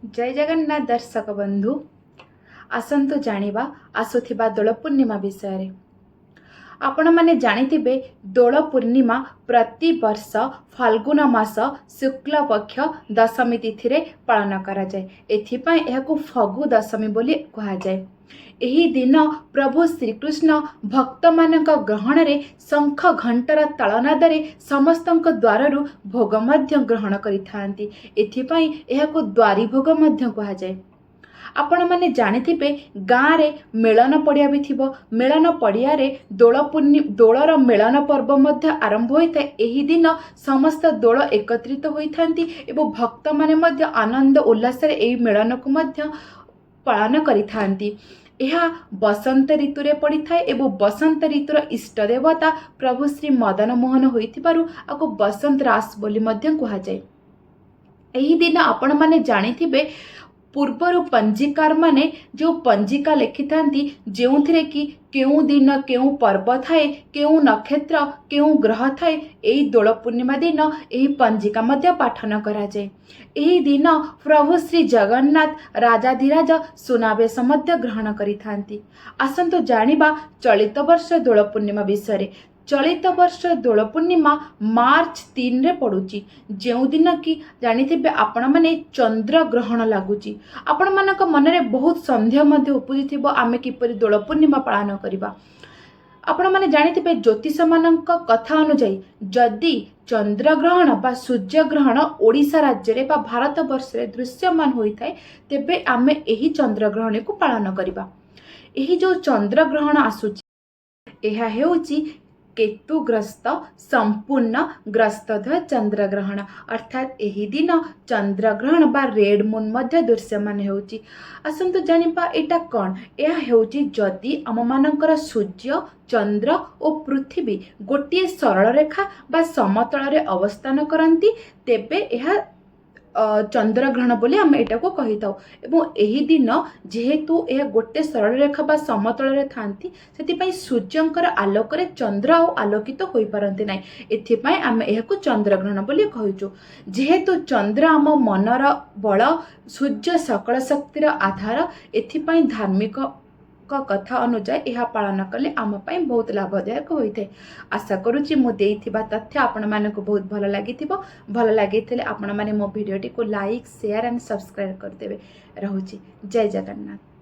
ଜୟ ଜଗନ୍ନାଥ ଦର୍ଶକ ବନ୍ଧୁ, ଆସନ୍ତୁ ଜାଣିବା ଆସୁଥିବା ଦୋଳ ପୂର୍ଣ୍ଣିମା ବିଷୟରେ। ଆପଣମାନେ ଜାଣିଥିବେ, ଦୋଳ ପୂର୍ଣ୍ଣିମା ପ୍ରତିବର୍ଷ ଫାଲ୍ଗୁନ ମାସ ଶୁକ୍ଳ ପକ୍ଷ ଦଶମୀ ତିଥିରେ ପାଳନ କରାଯାଏ। ଏଥିପାଇଁ ଏହାକୁ ଫଗୁ ଦଶମୀ ବୋଲି କୁହାଯାଏ। ଏହି ଦିନ ପ୍ରଭୁ ଶ୍ରୀକୃଷ୍ଣ ଭକ୍ତମାନଙ୍କ ଗହଣରେ ଶଙ୍ଖ ଘଣ୍ଟର ତାଳନାଦରେ ସମସ୍ତଙ୍କ ଦ୍ୱାରରୁ ଭୋଗ ମଧ୍ୟ ଗ୍ରହଣ କରିଥାନ୍ତି। ଏଥିପାଇଁ ଏହାକୁ ଦ୍ୱାରୀ ଭୋଗ ମଧ୍ୟ କୁହାଯାଏ। ଆପଣମାନେ ଜାଣିଥିବେ, ଗାଁରେ ମେଳନ ପଡ଼ିଆ ବି ଥିବ। ମେଳନ ପଡ଼ିଆରେ ଦୋଳର ମେଳନ ପର୍ବ ମଧ୍ୟ ଆରମ୍ଭ ହୋଇଥାଏ। ଏହି ଦିନ ସମସ୍ତ ଦୋଳ ଏକତ୍ରିତ ହୋଇଥାନ୍ତି ଏବଂ ଭକ୍ତମାନେ ମଧ୍ୟ ଆନନ୍ଦ ଉଲ୍ଲାସରେ ଏହି ମେଳନକୁ ମଧ୍ୟ ପାଳନ କରିଥାନ୍ତି। ଏହା ବସନ୍ତ ଋତୁରେ ପଡ଼ିଥାଏ ଏବଂ ବସନ୍ତ ଋତୁର ଇଷ୍ଟ ଦେବତା ପ୍ରଭୁ ଶ୍ରୀ ମଦନ ମୋହନ ହୋଇଥିବାରୁ ଆକୁ ବସନ୍ତ ରାସ ବୋଲି ମଧ୍ୟ କୁହାଯାଏ। ଏହି ଦିନ ଆପଣମାନେ ଜାଣିଥିବେ, ପୂର୍ବରୁ ପଞ୍ଜିକାରମାନେ ଯେଉଁ ପଞ୍ଜିକା ଲେଖିଥାନ୍ତି, ଯେଉଁଥିରେ କି କେଉଁ ଦିନ କେଉଁ ପର୍ବ ଥାଏ, କେଉଁ ନକ୍ଷତ୍ର, କେଉଁ ଗ୍ରହ ଥାଏ, ଏହି ଦୋଳ ପୂର୍ଣ୍ଣିମା ଦିନ ଏହି ପଞ୍ଜିକା ମଧ୍ୟ ପାଠନ କରାଯାଏ। ଏହି ଦିନ ପ୍ରଭୁ ଶ୍ରୀ ଜଗନ୍ନାଥ ରାଜାଧିରାଜ ସୁନାବେଶ ମଧ୍ୟ ଗ୍ରହଣ କରିଥାନ୍ତି। ଆସନ୍ତୁ ଜାଣିବା ଚଳିତ ବର୍ଷ ଦୋଳ ପୂର୍ଣ୍ଣିମା ବିଷୟରେ। ଚଳିତ ବର୍ଷ ଦୋଳ ପୂର୍ଣ୍ଣିମା ମାର୍ଚ୍ଚ 3ରେ ପଡ଼ୁଛି, ଯେଉଁଦିନ କି ଜାଣିଥିବେ ଆପଣମାନେ, ଚନ୍ଦ୍ରଗ୍ରହଣ ଲାଗୁଛି। ଆପଣମାନଙ୍କ ମନରେ ବହୁତ ସନ୍ଦେହ ମଧ୍ୟ ଉପୁଜିଥିବ, ଆମେ କିପରି ଦୋଳ ପୂର୍ଣ୍ଣିମା ପାଳନ କରିବା? ଆପଣମାନେ ଜାଣିଥିବେ, ଜ୍ୟୋତିଷମାନଙ୍କ କଥା ଅନୁଯାୟୀ ଯଦି ଚନ୍ଦ୍ରଗ୍ରହଣ ବା ସୂର୍ଯ୍ୟଗ୍ରହଣ ଓଡ଼ିଶା ରାଜ୍ୟରେ ବା ଭାରତ ବର୍ଷରେ ଦୃଶ୍ୟମାନ ହୋଇଥାଏ, ତେବେ ଆମେ ଏହି ଚନ୍ଦ୍ରଗ୍ରହଣକୁ ପାଳନ କରିବା। ଏହି ଯେଉଁ ଚନ୍ଦ୍ରଗ୍ରହଣ ଆସୁଛି, ଏହା ହେଉଛି କେତୁଗ୍ରସ୍ତ ସମ୍ପୂର୍ଣ୍ଣ ଗ୍ରସ୍ତଧ୍ୱ ଚନ୍ଦ୍ରଗ୍ରହଣ। ଅର୍ଥାତ୍ ଏହି ଦିନ ଚନ୍ଦ୍ରଗ୍ରହଣ ବା ରେଡ୍ ମୁନ୍ ମଧ୍ୟ ଦୃଶ୍ୟମାନ ହେଉଛି। ଆସନ୍ତୁ ଜାଣିବା ଏଇଟା କ'ଣ। ଏହା ହେଉଛି, ଯଦି ଆମମାନଙ୍କର ସୂର୍ଯ୍ୟ, ଚନ୍ଦ୍ର ଓ ପୃଥିବୀ ଗୋଟିଏ ସରଳ ରେଖା ବା ସମତଳରେ ଅବସ୍ଥାନ କରନ୍ତି, ତେବେ ଏହା ଚନ୍ଦ୍ରଗ୍ରହଣ ବୋଲି ଆମେ ଏଟାକୁ କହିଥାଉ। ଏବଂ ଏହି ଦିନ ଯେହେତୁ ଏହା ଗୋଟେ ସରଳ ରେଖା ବା ସମତଳରେ ଥାନ୍ତି, ସେଥିପାଇଁ ସୂର୍ଯ୍ୟଙ୍କର ଆଲୋକରେ ଚନ୍ଦ୍ର ଆଉ ଆଲୋକିତ ହୋଇପାରନ୍ତି ନାହିଁ। ଏଥିପାଇଁ ଆମେ ଏହାକୁ ଚନ୍ଦ୍ରଗ୍ରହଣ ବୋଲି କହୁଛୁ। ଯେହେତୁ ଚନ୍ଦ୍ର ଆମ ମନର ବଳ, ସୂର୍ଯ୍ୟ ସକଳ ଶକ୍ତିର ଆଧାର, ଏଥିପାଇଁ ଧାର୍ମିକ କଥା ଅନୁଯାୟୀ ଏହା ପାଳନ କଲେ ଆମ ପାଇଁ ବହୁତ ଲାଭଦାୟକ ହୋଇଥାଏ। ଆଶା କରୁଛି ମୁଁ ଦେଇଥିବା ତଥ୍ୟ ଆପଣମାନଙ୍କୁ ବହୁତ ଭଲ ଲାଗିଥିବ। ଭଲ ଲାଗିଥିଲେ ଆପଣମାନେ ମୋ ଭିଡ଼ିଓଟିକୁ ଲାଇକ୍, ସେୟାର ଆଣ୍ଡ ସବସ୍କ୍ରାଇବ୍ କରିଦେବେ। ରହୁଛି, ଜୟ ଜଗନ୍ନାଥ।